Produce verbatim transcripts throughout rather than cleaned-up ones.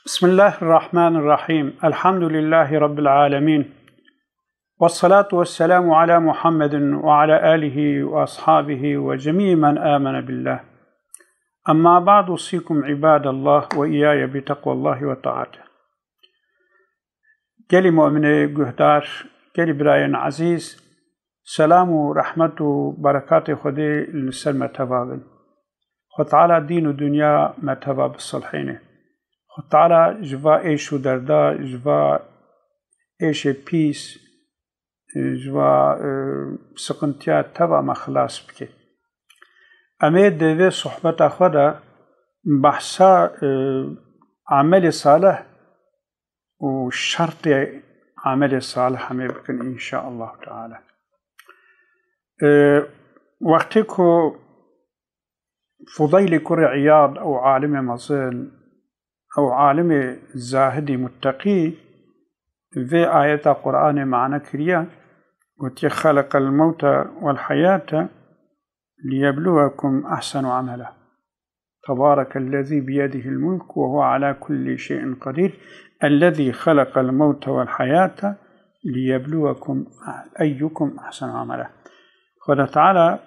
بسم الله الرحمن الرحيم. الحمد لله رب العالمين. والصلاة والسلام على محمد وعلى آله وأصحابه وجميع من آمن بالله. أما بعد، أوصيكم عباد الله وإياي بتقوى الله وطاعته. Gelî mu'minê guhdar, gelî birayên ezîz, selam û rehmet û berekatê Xwedê li ser me teva bin. Xwe Teala dîn û dinya me teva bisilhêne. Xwe Teala ji va êş û derda, ji va êşê pîs, ji va, e, siqintiya teva me xilas bike. Em ê di vê sohbeta xwe de behsa, e, emelê salih û şertê emelê salih em ê bikin, înşaallah teala. E, wextê ku Fudeylê kurê Îyad, ew alimê mezin, ew alimê zahidî mutteqî, vê ayeta Qur'anê mane kiriye, gotiye, "Xeleqel mewte wel heyate liyebluwekum ahsenu amela. Tebarekellezî biyedihil mulk ve huve ala kulli şeyin qedîr. Ellezî xeleqel mewte wel heyate liyebluwekum eyyukum ahsenu amela." Xweda Teala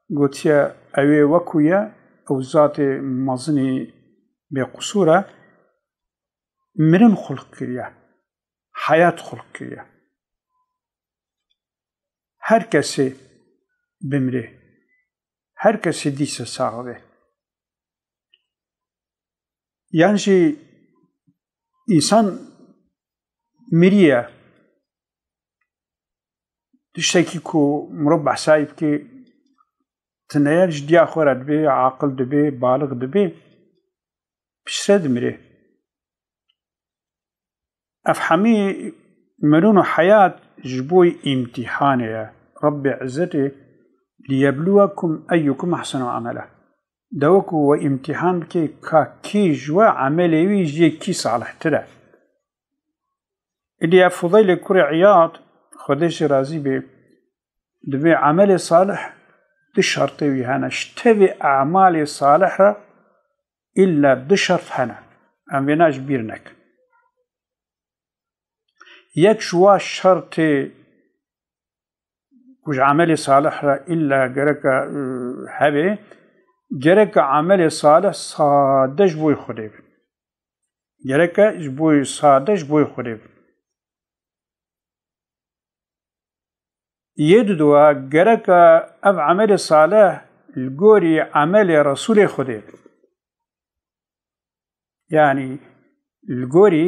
gotiye, ew ê wekû ye, ew zatê mezinî bêqusûr e, mirin xulq kiriye, heyat xulq kiriye. Her kesê bimrê, her kesê dîse sax be. Yan jî însan miriye. Tiştekî ku mirov behsayî bike, tineye ji diya xwe re dibe, aqil dibe, balix dibe, piştre dimire. Ev hemî mirin û heyat ji bo îmtîhanê ye. Rebbê Izzetê, "Liyebluwekum eyyukum ahsenu amela." De wekû we îmtîhan bike ka kî ji we emelê wî ji yê kî salihtir e. Îdî ev Fudeylê kurê Îyad, Xwedê jê razî be, dibê emelê salih du şertê wî hene. Ji tevê emalê salih re îlla du şert hene. Em vêna ji bîr nekin. Yek ji wa şertê ku ji emelê salih re îlla gereke, e, hebe, gereke emelê salih sade ji bo Xwedê be. Gereke ji bo, sade ji bo Xwedê be. Yê dudua, gereke ev emelê salih li gorî emelê Resûlê Xwedê be. Yanî li gorî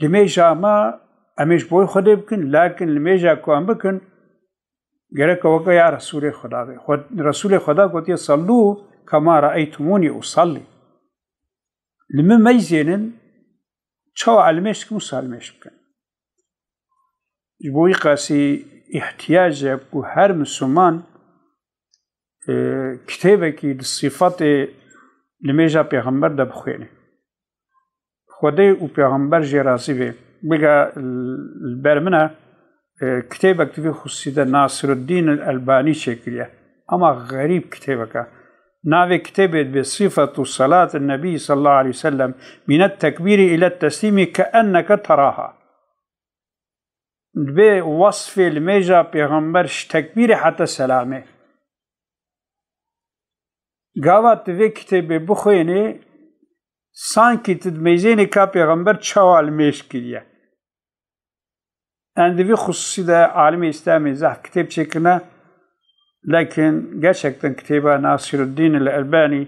limêja me em ê ji bo Xwedê bikin, lakin limêja ku em bikin, gereke weke ya Resûlê Xweda be. Xwe-, Resûlê Xweda gotiye, "Sallû kema reeytumûnî usallî." Li min meyzênin, çawa ez limêj dikim, wisa limêj bikin. Ji bo wî qasî îhtiyac e ku her Misliman, e, kitêbekî di sîfetê limêja Pêxember de bixwêne. Xwedê û Pêxember jê razî be. Bige li ber min e, e, kitêbek di vî xusûsî de Nasiruddîn el Elbanî çêkiriye. Ema xerîb kitêbek e. Navê kitêbê dibê Sifetu Salatin Nebî sallallahu aleyhi ve sellem minet tekbîrî ilet teslîmî ke enneke teraha. Dibê wesfê limêja Pêxember ji tekbîrê heta selamê. Gava tu vê kitêbê bixwênê, sankî tu dimeyzênê ka Pêxember çawa limêj kiriye. Em di vî xusûsî de alimê Îslamê zehf kitêb çêkirine, lekin gerçekten kitêba Nasiruddîn el Elbanî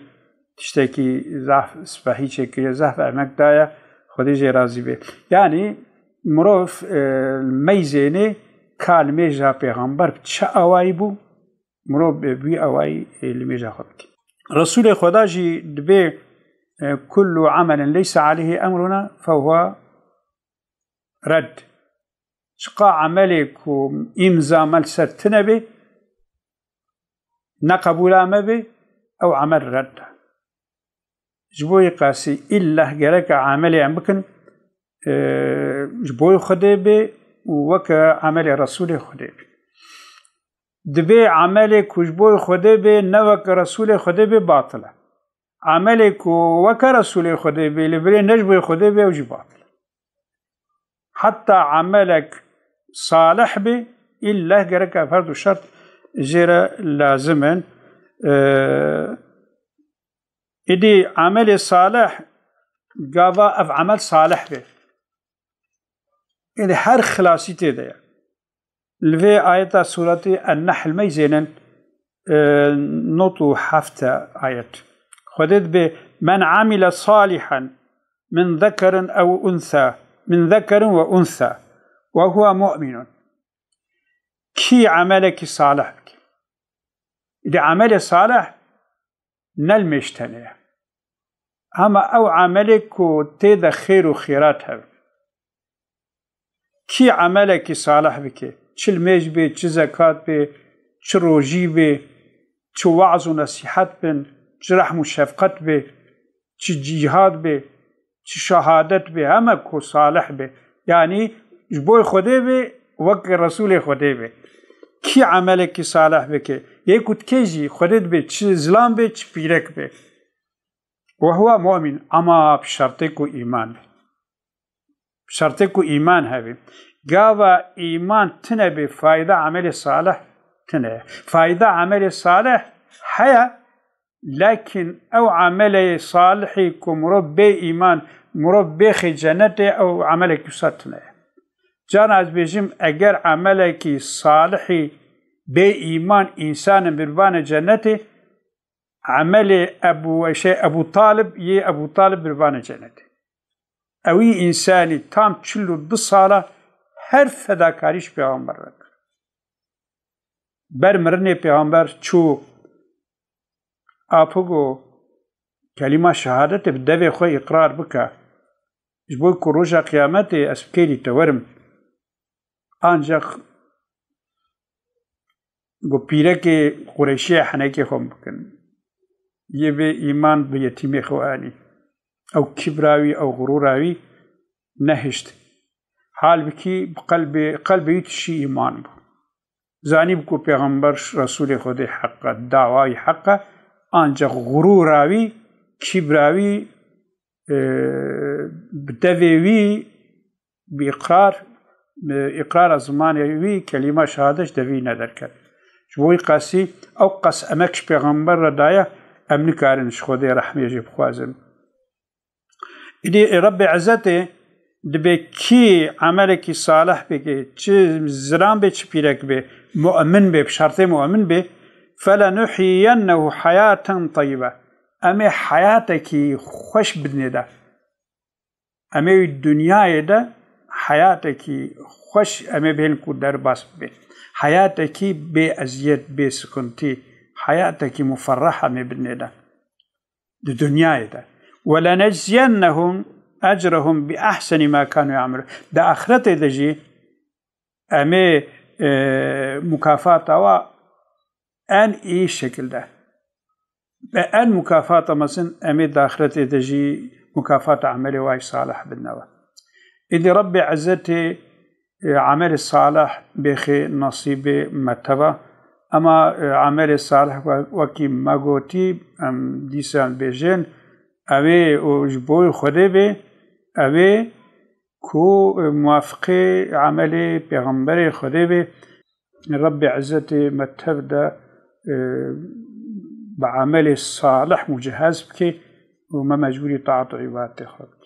tiştekî zehf spehî çêkiriye, zehf emek daye, Xwedê jê razî be. Yanî mirov, e, meyzênê ka limêja Pêxember bi çi awayî bû, mirov bi wî awayî, e, limêja xwe bike. Resûlê Xweda jî dibê, e, "Kullu amelin leysa aleyhi emruna fehuve red." Çiqa emelê ku îmza me li ser tine bê, ne qebûla me bê, ew emel red e. Ji bo wî qasî îlla gereke emelê em bikin, e, ji bo Xwedê bê û weke emelê Resûlê Xwedê bê. Dibê emelê ku ji bo Xwedê bê, ne weke Resûlê Xwedê bê, batil e. Emelê ku weke Resûlê Xwedê bê, li virê ne ji bo Xwedê bê, ew jî batil e. Heta emelek salih bê, îlle gerek ev her du şert jê re lazim in. Ee, Îdî emelê salih, gava ev emel salih bê. Îdî her xilasî tê de ye. Li vê ayeta sûretê En-Nehl meyzênin, e, nod û heft ayet. Xwedê dibê, "Men amile salihan min zekerin ew unsa, min zekerin ve unsa, ve huve mu'minun." Kî emelekî salih bike. Îdî emelê salih ne li mêj tenê ye. Hema ew emelê ku tê de xêr û xêrat hebe. Kî emelekî salih bike, çi li mêj bê, çi zekat bê, çi rojî bê, çi weaz û nesîhet bin, çi rehm û şefqet bê, çi cîhad bê, çi şehadet bê, heme ku salih bê. Yanî ji bo Xwedê bê, wek Resûlê Xwedê bê. Kî emelekî salih bike, yê ku dike jî Xwedê dibê, çi zilam bê, çi pîrek bê. Ve huve mu'min, ama bi şertê ku îman bê. Bi şertê ku îman hebê. Gava îman tine bê, fayda emelê salih tine ye. Fayda emelê salih heye, lakin ew emelê salihî ku mirov bê îman, mirov bêxê cenetê, ew emelekî wisa tine ye. Carna ez bêjim, eger emelekî salihî bê îman însanê birbane cenetê, emelê Ebû, şey, Ebû Talib, yê Ebû Talib birbane cenetê. Ewî însanî tam çil û du sala her fedakarî ji pêxember re kir. Ber mirinê pêxember çû, apik û kelîma şehadetê bi devê xwe îqrar bike. Ji bo ku roja qiyametê ez bi kêrî te werim. Ancaq ku pîrekê Qureyşiya henekê xwe bikin. Yê vê îman bi yetîmê xwe anî. Ew kibra wî, ew xurûra wî nehişt. Halbikî bi qelbê, qelbê wî tişî îman bû. Zanî bû ku Pêxember Resûlê Xwedê heq e, dawayî heq e, ancaq xurûra wî, kibra wî, e, bi devê wî, bi îqrar, bi îqrara zimanê wî, kelîma şehadet ji devî nederket. Ji bo wî qasî, ew qas emek ji Pêxember re daye, em nikarin ji Xwedê rehmê jê bixwazin. Îdî Rebbê Ezzetê dibê kî emelekî salih bike, çi zilam bê, çi pîrek bê, mu'min bê, bi şertê mu'min bê, "Felenuhyiyennehu hayaten teyyibe." Em ê heyatekî xweş bidinê de. Em ê wî dinyayê de heyatekî xweş em ê bihêlin ku derbas bibe. Heyatekî bê eziyet, bê sikintî, heyatekî muferreh em ê bidinê de. Di dinyayê de. "Welenecziyennehum ecrehum bi ahseni ma kanu ya'melun." Di axiretê de jî em ê, e, mukafata wa en iyi şekilde. Bi en mukafata mezin em ê di axiretê de jî mukafata emelê wa yî salih bidine we. Îdî Rebbê Ezzetê, e, emelê salih bêxê nasîbê me teva. Ema, e, emelê salih we-, wekî me gotî, em dîsan bêjin, ew ê û ji bo Xwedê bê, ew ê ku, e, muwafiqê emelê Pêxemberê Xwedê bê, Rebbê Ezzetê me tev de, e, bi emelê salih mucehhez bike û me mecbûrî taat û îbadetê xwe bike.